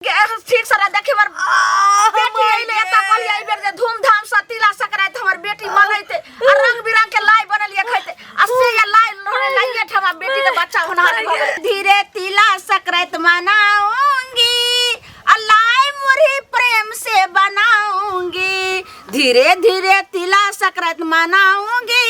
ठीक से देखी हमर बेटी अइले एतऽ कहलियै एहि बेर जे धूमधाम से तिला संक्रांति हमर बेटी मनैते आ रंग बिरंग के लाई बनेलियै खैते आ से ये लाई लोड़े लाइए ठमा बेटी के बच्चा होनहार भऽ गेलै। धीरे तिला संक्रांति मनाऊंगी आ लाई मुरही प्रेम से बनाऊंगी, धीरे धीरे तिला संक्रांति मनाऊंगी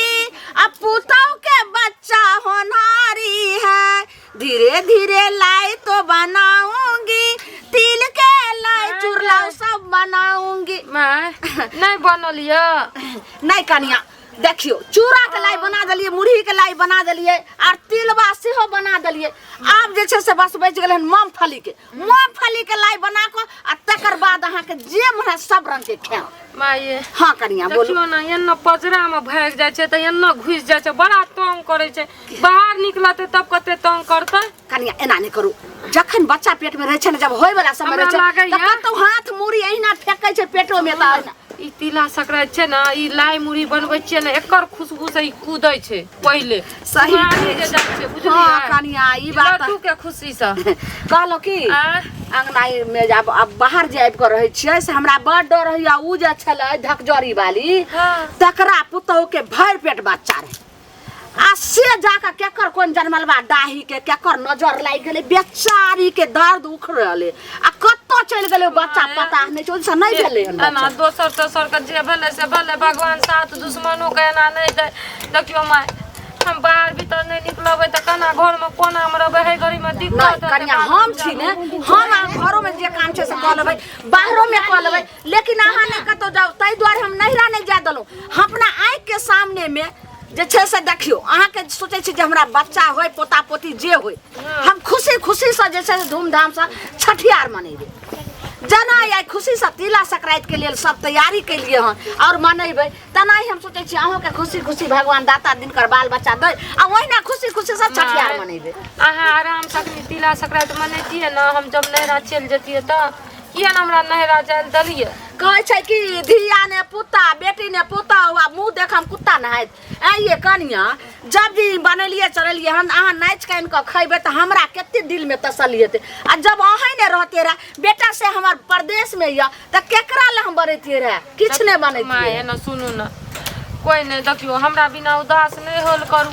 आ पुतहु के बच्चा होनहारी है, धीरे धीरे लाई तो बनाऊंगी, तिल के लाई चुरला सब बनाऊंगी। माय नहीं बनल यऽ। नहीं कनिया, देखियो चूड़ा के लाई बना देलिए, मुरही के लाई बना देलिए और तिलबा सेहो बना देलिए। आब जे छै से बस बचि गेलै हन मूंगफली के, मूंगफली के लाई बना कऽ आ तकर बाद अहाँके जे मन है सब रंग के खायब। माये। हाँ कनिया बोलू। देखियो ना एना पजरा में भागि जाइ छै तऽ एना घुसि जाइ छै, बड़ा तंग करै छै। बाहर निकलतै तब कते तंग करतै। कनिया एना नहि करू, जखन बच्चा पेट में रहै छै ने, जब होय वाला समय हमरा रहै छै लागैया- तऽ कतौ हाथ मुड़ी एहिना फेकै छै पेटो में तऽ एहिना। ई तिला संक्रांति छै ने, ई लाई मुरही बनबै छियै ने, एकर खुशबू से ई कूदै छै पहिले। सही कुमारी जे जाइ छै, बुझलियै? हाँ, कनिया, ई बात लड्डू के खुशी से। कहलहुँ की आ? अंगनाई में जब अब बाहर जे आबि कऽ रहै छियै से हमरा बड़ डर होइया। उ जे छलै धकजरी वाली, तकरा पुतहु के भरि पेट बच्चा रहै आ से जाकऽ केकर कोन जनमलबा डाही के केकर नजर लागि गेलै, बेचारी के दर्द उखड़लै आ कतऽ चलि गेलै ओ बच्चा पता नहि छै, ओहिसँ नहि भेलै हन एना बच्चा। दोसर तेसर के जे भेलै से भेलै, भगवान सात दुश्मनो के एना नहि दै। देखियौ माय, हम बाहर भीतर नहि निकलबै तऽ केना घरमे कोना मे रहबै? हे घड़ी मे दिक्कत नहि हेतै, कनिया, बाल हम बच्चा। छी ने, हम अहाँ घरोमे जे काम छै से कऽ लेबै, बाहरोमे कऽ लेबै, लेकिन अहाँ नहि कतहु जाउ। ताहि दुआरे हम नैहरा नहि जाय देलहुँ। हम अपना आँखिके सामनेमे जे छै से देखियौ, अहाँके सोचै छी जे हमरा बच्चा होय, पोता पोती जे होय, हम खुशी खुशीसँ जे छै से धूमधामसँ छठियार मनेबै। जेना आइ खुशीसँ तिला संक्रांतिके लेल सब तैयारी केलियै हन आओर मनेबै, तेनाही हम सोचै छी अहूँके खुशी खुशी भगवान दाता दिनकर बाल बच्चा दै आ ओहिना खुशी खुशीसँ छठियार मनेबै। अहाँ आरामसँ अखनी तिला संक्रांति मनैतियै ने, हम जब नैहरा चलि जैतियै तऽ किया ने हमरा नैहरा जाय लए देलियै? कहै छै कि धिया ने पुता बेटी ने पुतहु आ मुँह देख हम कुत्ता नहाइत। आइये कनिया, जब भी बनेलियै चढ़ेलियै हन, अहाँ नाचि कानि कऽ खयबै तऽ हमरा कते दिलमे तसल्ली हेतै। आ जब अहेँ नहि रहतियै रहए, बेटा से हमर परदेशमे यऽ, तऽ केकरा लए हम बनैतियै रहए? किछु नहि बनैतियै। माय एना सुनू ने, कोइ नहि देखियौ हमरा बिना उदास नहि होल करू।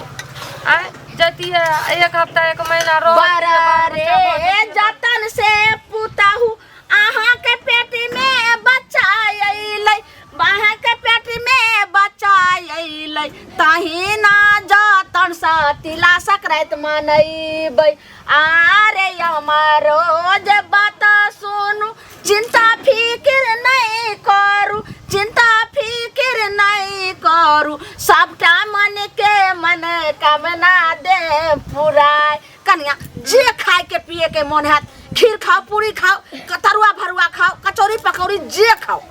आँय जैतियै एक हफ्ता एक महीना रह बड़ा रे जतन से पुतहु अहाँ के पेट में बच्चा अइलै, अहाँ के पेट में बच्चा अइलै, तहिना जतन से तिला संक्रांति मनैबै। आरे हमारो जे बात सुनू, चिंता फिक्र नहीं करू, चिंता फिक्र नहीं करू, सबटा मन के मन कामना दे पुराय। कनिया, जे खाए के पिए के मन हैत, खीर खाओ, पूरी खाओ, तरुआ भरुआ खाओ, कचौड़ी पकौड़ी जे खाओ,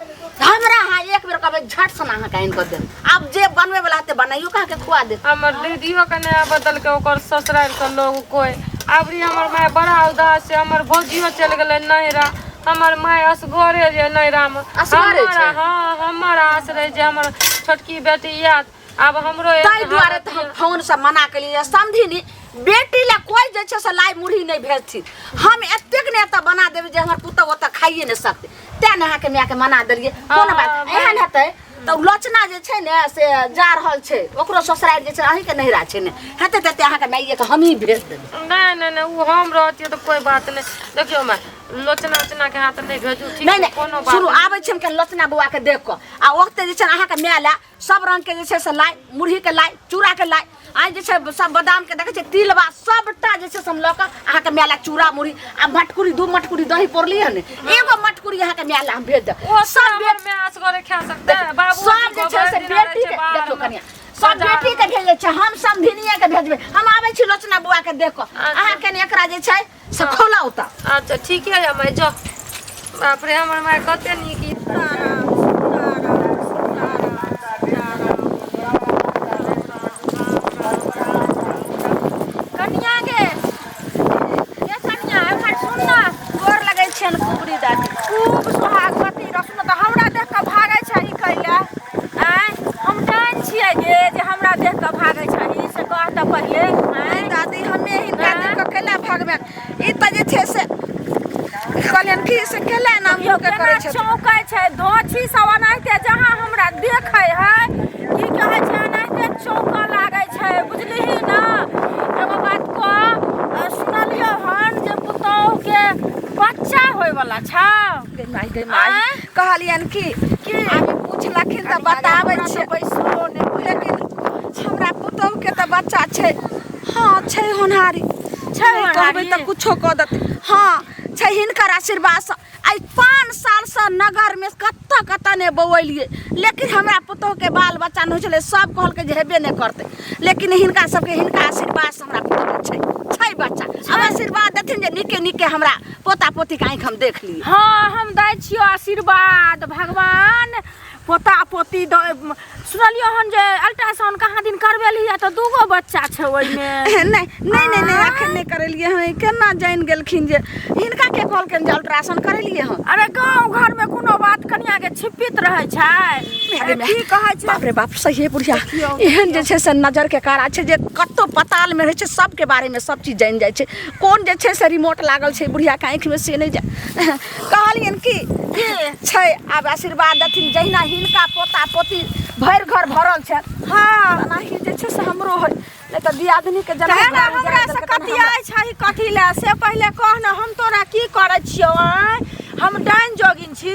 हमरा अहाँ एक बेर कहबै झट सन अहाँके आनि कऽ देब। आब जे बनबै वाला हेतै बनाइयो कऽ अहाँके खुआ देब। हमर दीदियो के नहि बदलकै ओकर ससुरारि के लोग कोइ। अबरी हमर माय बड़ा उदास छै। हमर भौजियो चलि गेलै नैहरा, हमर माय असगरे जे नैहरामे। असगरे छै? हँ, हमर आस रहै जे हमर छोटकी बेटी आयत, आब हमरो एहन ताहि दुआरे हालत तऽ हम यऽ। फोन से मना केलियै समधिनी, बेटी लए कोइ जे छै से लाई मुरही नहि भेजथिन। हम एतेक ने एतऽ बना देबै जे हमर पुतहु ओतऽ खाइए नहि सकतै, तेँ ने अहाँके मायके मना देलियै। कोनो बात एहन हेतै तऽ लोचना जे छै ने से जा रहल छै, ओकरो ससुरारि जे छै अहीँके नैहरा छै ने, हेतै तेते अहाँके माइएके हमही भेज देबै। नहि नहि नहि, ओ हम रहतियै तऽ कोइ बात नहि। देखियौ माय, लोचना उचना के हाथ नहि भेजू, ठीक? नहि नहि, कोनो बात सुनू नहि। आबै छी हम कनि लोचना बौआके देख कऽ आ ओतऽ जे छै ने अहाँके माय लए सब रंग के जे छै से लाई, मुरही के लाई, चूड़ा के लाई, आइ जे छै सब बादाम के देखै छियै, तिलबा सबटा जे छै से हम लऽ कऽ अहाँके माय लए चूड़ा मुरही आ मटकुरी, 2 मटकुरी दही पौरलियै हन, एगो मटकुरी अहाँके माय लए हम भेज देब। ओ सब सब माय असगरे खा सकतै? बाबू सब जे छै से बेटी के देखियौ कनिया, सब बेटी के भेजै छै, हम समधिनिये के भेजबै। हम आबै छी लोचना बौआ के देख कऽ, अहाँ कनि एकरा जे छै से खोलाउ तऽ। अच्छा ठीके है माय, जाओ। बाप रे, हमर माय कते नीक यऽ। कनिया गे, ये कनिया, एम्हर सुन ना। गोर लगै छियनि कुबरी दादी। खूब सोहागवती रह। सुन तऽ, हमरा देख कऽ भागै छही कैला? आँय, हम डाइन छियै गे जे हमरा देख कऽ भागै छही? से कह तऽ पहिले। आँय दादी, हमे हिनका देख कऽ कैला भागबनि? ई तऽ जे छै से कहलियनि कि से केला एना देखियौ मुँह के केना करै छथिन। चौंकै छै धोछी सब एनाहिते जहाँ हमरा देखै है की कहै छै एनाहिते चौंकऽ लागै छै बुझलिही ने एगो बात कह सुनलियौ हन जे पुतोहुके बच्चा होइवला छौ। गे माय गे माय। आँय? कहलियनि कि की? आब पुछलखिन तऽ बताबै हमरा छियै तऽ बैसलो नहि होइए। लेकिन हमरा पुतोहुके तऽ बच्चा छै हँ छै होनहारी छै नहि कहबै होनहारी? तऽ कुछो कऽ देतै हँ छै हिनकर आशीर्वादसँ आइ 5 सालसँ नगरमे कतऽ कतऽ नहि बौएलियै लेकिन हमरा पुतोहुके बाल बच्चा नहि होइ छलै सब कहलकै जे हेबे नहि करतै लेकिन हिनका सबके हिनका आशीर्वादसँ हमरा पुतोहुके छै छै बच्चा आब आशीर्वाद देथिन जे नीके नीके हमरा पोता पोतीके आँखि हम देख लियै। हँ हम दै छियौ आशीर्वाद भगवान पोता पोती द सुनलियौ हन जे अल्ट्रासाउंड कहाँ दिन करबेलियै तऽ दूगो बच्चा छै ओहिमे। नहि नहि नहि नहि अखन नहि करेलियै हँ। केना जानि गेलखिन जे हिनका के कहलखिन जे अल्ट्रासाउंड करेलियै हँ? अरे गाँव घरमे कोनो बात कनिया के छिपित रहै छै। अरे की कहै छै? बाप रे बाप सहिए बुढ़िया देखियौ, एहन जे छै से नजर के कारा छै जे कतौ पताल में रहै छै सबके बारे में सब चीज जानि जाइ छै। कोन जे छै से रिमोट लागल छै बुढ़िया के आँखि में से नहि जाय। कहलियनि कि छै आब आशीर्वाद देथिन जहिना हिनका पोता पोती भरि घर भरल छै हँ तेनाही जे छै से हमरो होइ नहि तऽ दियादनी के जेना तेना घर हमरा उजाड़ि से देलकै तेना हमरा- कतियाइ छै कथी लए से पहिले कह ने हम तोरा की करै छियौ आँय? हम डाइन जोगिन छी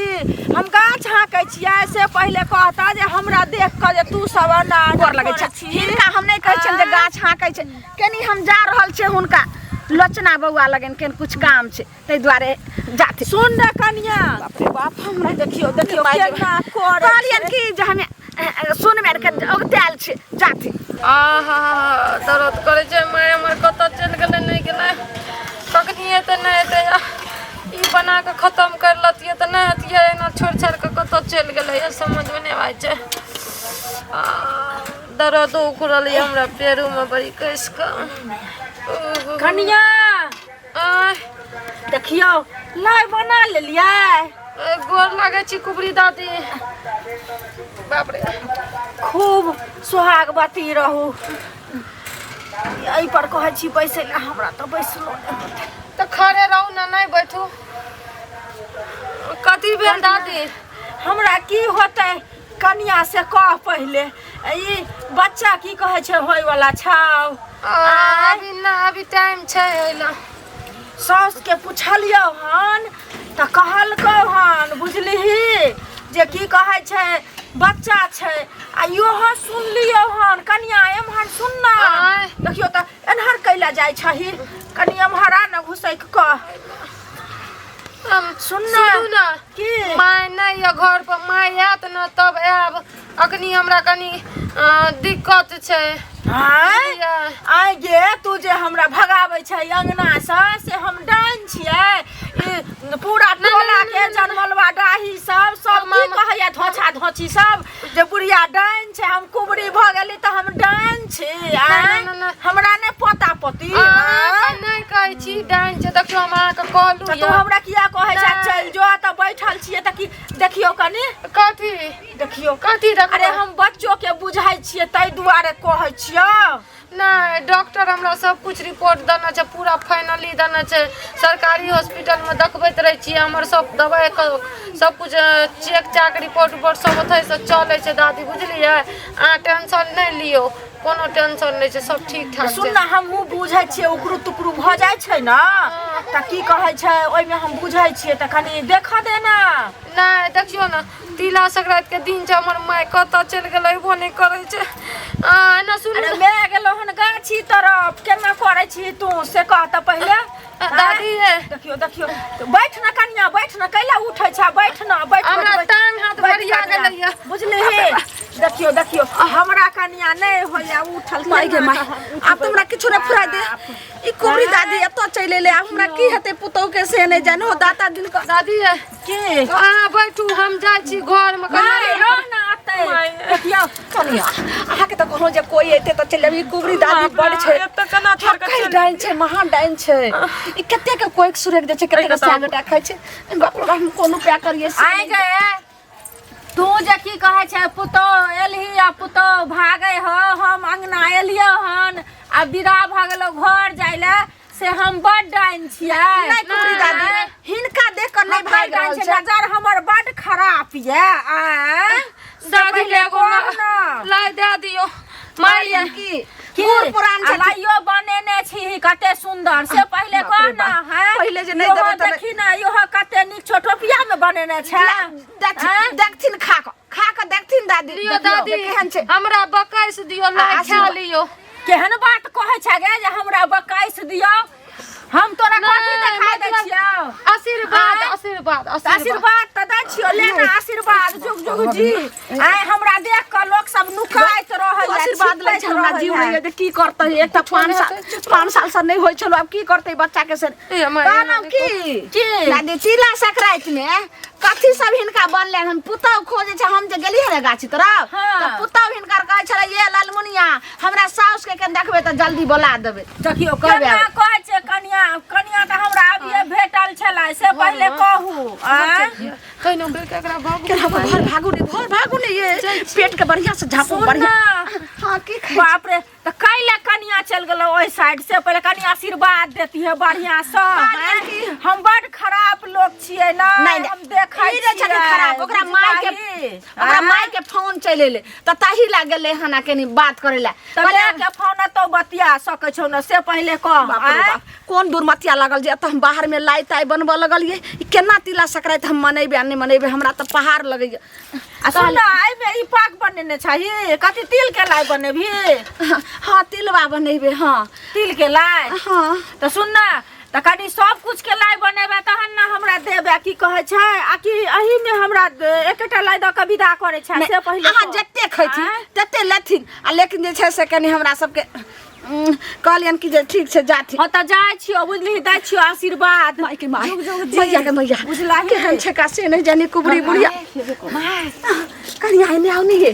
हम गाछ हाँकै छियै से पहिले कहता जे हमरा देख कऽ जे तू सब एना एना गोर लगै करै छै छी। हिनका हम नहि कहै छियनि जे आँय? गाछ हाँकै छै कनी हम जा रहल छियै हुनका लोचना बौआ लगन केन कुछ काम छै ताहि दुआरे जाते। सुन ने कनिया बाप रे बाप हमरा देखियौ देखियौ माय गे। केना करै कहलियनि छै। कि जे हमे सुन मेर के औगतायल छै जाते। आहा दर्द करै छै माय हमर कतऽ चलि गेलै नहि गेलै कखनी एतै नहि एतै ई बना कऽ खतम करि लतियै तऽ नहि हेतियै एना छोड़ि छाड़ि कऽ कतऽ चलि गेलै समझमे नहि आबै छै। आ, दर्दो उखड़ल यऽ हमरा पेरोमे बड़ी कसि कऽ। कनिया आँय, देखियौ लाइ बना लेलियै। गोर लागै छी कुबरी दादी। बाप रे खूब सोहागवती रहू। एहि पर कहै छी बैसै लए हमरा तऽ बैसलो नहि होतै। तऽ खड़े रहू ने नहि बैठू। कथी भेल दादी? हमरा की होतै कनिया से कह पहिले ई बच्चा की कहै छै होइवला छौ? अभी ना अभी टाइम छै ओहिला। साउसके पुछलियौ हन तऽ कहलकौ हन बुझलिही जे की कहै छै बच्चा छै आ इहो सुनलियौ हन कनिया एम्हर सुन ना। आँय? देखियौ तऽ एन्हर कैला जाइ छही कनि एम्हर आ ने घुसैक कऽ। हम सुन ना। सुनू ना की? माय नहि यऽ घर पर माय आयत ने तब आयब अखनी हमरा कनि दिक्कत छै। आँय? बुझलियै? आँय गे तू जे हमरा भगाबै छै अंगनासँ से हम डाइन छियै ई पूरा नहि, टोला नहि, के नहि, जनमलवा डाही सब सब की मामा- कहैया धोछा धोछी सब जे बुढ़िया डाइन छै हम कुबरी भऽ गेली तऽ हम डाइन छी आँय? नहि, नहि। हमरा नहि पोता पोती अहाँके आँय? नहि कहै छी डाइन छै देखियौ हम अहाँके कहलहुँ तऽ तू यऽ। हमरा किया कहै छै नहि। चलि जो तऽ बैठल छियै तऽ की देखियौ कनि कथी देखियौ कथी देखबै? अरे हम बच्चो के बुझै छियै ताहि दुआरे कहै छियौ। नहि डॉक्टर हमरा सब कुछ रिपोर्ट देने छै पूरा फाइनली देने छै सरकारी हॉस्पिटलमे देखबैत रहै छियै हमर सब दबाइ सब कुछ चेक चाक रिपोर्ट उपोर्ट सब ओतहिसँ चलै छै दादी बुझलियै। अहाँ टेंशन नहि लियौ कोनो टेंशन नहि छै सब ठीक ठाक सुन छै। ने हमहूँ बुझै छियै उकरू तुकरू भऽ जाइ छै ने तऽ की कहै छै ओहिमे हम बुझै छियै तऽ कनि देखऽ दे ना। नहि देखियौ ने तिला संक्रांति के दिन छै हमर माय कतऽ चलि गेलै अयबो नहि करै छै। एना सुनू अरे ने। मैं गेलहुँ हन गाछी तरफ केना करै छी तू से कह तऽ पहिले। दादी हे। देखियौ देखियौ बैठ न कनिया बैठ न कैला उठै छै बैठ न बैठ हमरा बैठ, बैठ। टांग हाथ बैठ भरिया कनिया। गेलैया। बुझलिही देखियौ देखियौ हमरा कनिया नहि होइया उठल माय गे केना माय कऽ हम आब तऽ हमरा किछु नहि फुराय दे। ई कुबरी दादी एतऽ चलि एलै आब हमरा की हेतै पुतोहु के से नहि जानो दाता दिन कऽ। दादी हे की? अहाँ बैठू हम जाइ छी घरमे माय कनि। रह ना अतै माय। देखियौ कनिया अहाँके तऽ कहलहुँ जे कोइ एतै तऽ चलि आबी कुबरी दादी बड़ छै एतऽ केना छोड़ि कऽ हक्कै चलि डाइन छै महा डाइन छै ई कते के कोइक सुरक दै छै कते के सए गोटा खाइ छै बाप रे बाप हम कोन उपाय करियै से आइ नहि गे तू जे की कहै छै पुतोह एलही आ पुतोह भागै हो हम अंगना एलियौ हन आ विदा भऽ गेलौ घर जाइ लए से हम बड डाइन छियै। नहि कुबरी दादी, हिनका देख कऽ नहि हम भागि बड डाइन रहल छियै, छै। नजर हमर बड खराब ये। आँय, दादी के पहिले एगो कह ना। लाइ दए दियौ माय। कहलियनि की की? बूढ़ पुरान आ छथिन। लाइयो बनेने छी कते सुंदर, से पहिले बाप रे कह ना। बाप। हैं? पहिले जे नहि इहो देबै तऽ नहि- देखी ना, इहो कते नीक छौ, टोपिया में बनेने छै। देखथिन हैं? देखथिन, खा कऽ, खा कऽ देखथिन दादी। लियो देखियौ दादी, जे केहन छै। हमरा बकैस दियौ, लाइ खा आशीर्वाद। लियौ। केहन बात कहै छै गे जे हमरा बकैस दियौ? हम तोरा कथी नहि, देखा दै मतलब छियौ? आशीर्वाद। आँय? आशीर्वाद। तऽ आशीर्वाद तऽ दै छियौ, ले ने आशीर्वाद। जुग जुग जी। आइ हमरा देख कऽ लोक सब नुकाइत रहै तू आशीर्वाद लै छै, हमरा जीव होइए जे की करतै। एक तऽ 5 साल, 5 साल से नहि होइ छलो, आब की करतै बच्चा के से। ए, माय, कहलहुँ की की? दादी, तिला संक्रांति में कथी सब हिनका बनले हन? पुतहु खोजे छै। हम जे गेलियै ने गाछी तरफ, तऽ पुतहु हिनकर कहै छलै, ये लालमुनिया, हमरा साउस के केन देखबै तऽ जल्दी बोला देबै। देखियौ कहबै केना आब। कहै छै कनिया। कनिया तऽ हमरा अभिये भेटल छलै, से पहिले कहू। आँय? कहिनो बेर के एकरा भागू। केना घर भागू ने, घर भागू ने, ये पेट के बढ़िया से झापू। सुन बढ़िया। ना। हाँ, की खाइ? बाप रे, तऽ कैला कनिया चलि गेलौ ओहि साइड से? पहिले कनि आशीर्वाद देती है बढ़िया से। कहलियनि की? हम बड खराब लोक छियै ना? नहीं, नहीं। हम देखै ई जे छथिन खराब, ओकरा माय के बुझलही? ओकरा माय के फोन चलि एलै तऽ ताही ला गेलै हन कनी बात करै ला। तऽ कहलियै, माय के फोन तो बतिया सकै छौ ने, से पहिले कह। बाप रे आँय? बाप, कोन दुर्मतिया लागल जे एतऽ हम बाहर में लाइ ताइ बनबऽ लगलियै। ई केना तिला संक्रांति हम मनेबै आ नहि मनेबै, हमरा तऽ पहाड़ लगैया। आ सुन ना, एहिमे ई पाक बनेने छही कथी? तिल के लाइ बनेबही? हाँ, तिलवा बनेबै, हाँ। तिल के लाइ? हाँ। तऽ सुन ना, तऽ कनि सब कुछ के लाइ बनेबै तहन ने हमरा देबै। की कहै छै, आ कि एहिमे हमरा एकेटा लाइ दऽ कऽ विदा करै छै, से पहिले अहाँ कह। जते खैथिन आँय? तते लेथिन, आ लेकिन जे छै से कनि हमरा सबके कहलियनि कि जे ठीक छै, जाथिन। हँ, तऽ जाइ छियौ, बुझलिही, दै छियौ आशीर्वाद। माय के माय, जुग जुग जी। मैया के मैया। बुझलही? केहन छै का से नहि जानी। कुबरी बुढ़िया कनिया, एने आउ ने ये।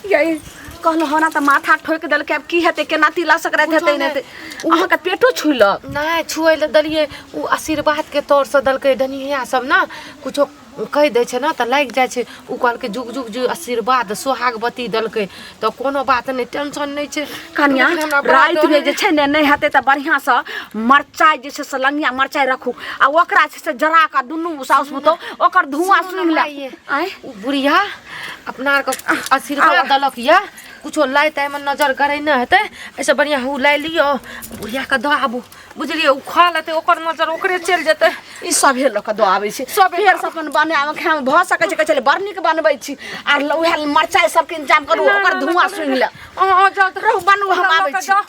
ये कहलहुँ हँ ना, तऽ माथा ठोकि देलकै। आब की हेतै? केना तिला संक्रांति हेतै, नहि हेतै? अहाँके पेटो छुलक? नहि छुए लए देलियै, ओ आशीर्वादके तौरसँ देलकै। डनिया सब ने कुछो कहि दै छै ने तऽ लागि जाइ छै। ओ कहलकै जुग जुग जुग, आशीर्वाद सोहागवती देलकै, तऽ कोनो बात नहि, टेंशन नहि छै। कनिया, लेकिन हमरा बड़ा रातिमे डर जे छै ने, नहि हेतै तऽ बढ़िआँसँ मरचाइ जे छै से लंगिया मरचाइ रखू आ ओकरा छै से जरा कऽ दुनू साउस पुतोहु ओकर धुआँ सुनू सुनि ने ले। माइये। आँय? ओ बुढ़िया अपना आरके आशीर्वाद देलक यऽ, कुछो लाइ ताइमे नजर गड़ै नहि हेतै। एहिसँ बढ़िआँ ओ लाइ लिअ, बुढ़ियाके दऽ आबू, बुझलियै? ओ खा लेतै, ओकर नजर ओकरे चलि जेतै। ई सभे लऽ कऽ दऽ आबै छै। सभे। फेरसँ अपन बनामे खायमे भऽ सकै छै। कहै छलै बड़ नीक बनबै छी। आर उएह मरचाइ सबके इंतजाम करू, ओकर धुआँ सुनि ले। अहाँ जाउ तऽ। रहू, बनू, हम लऽ आबै कऽ छी। जाउ।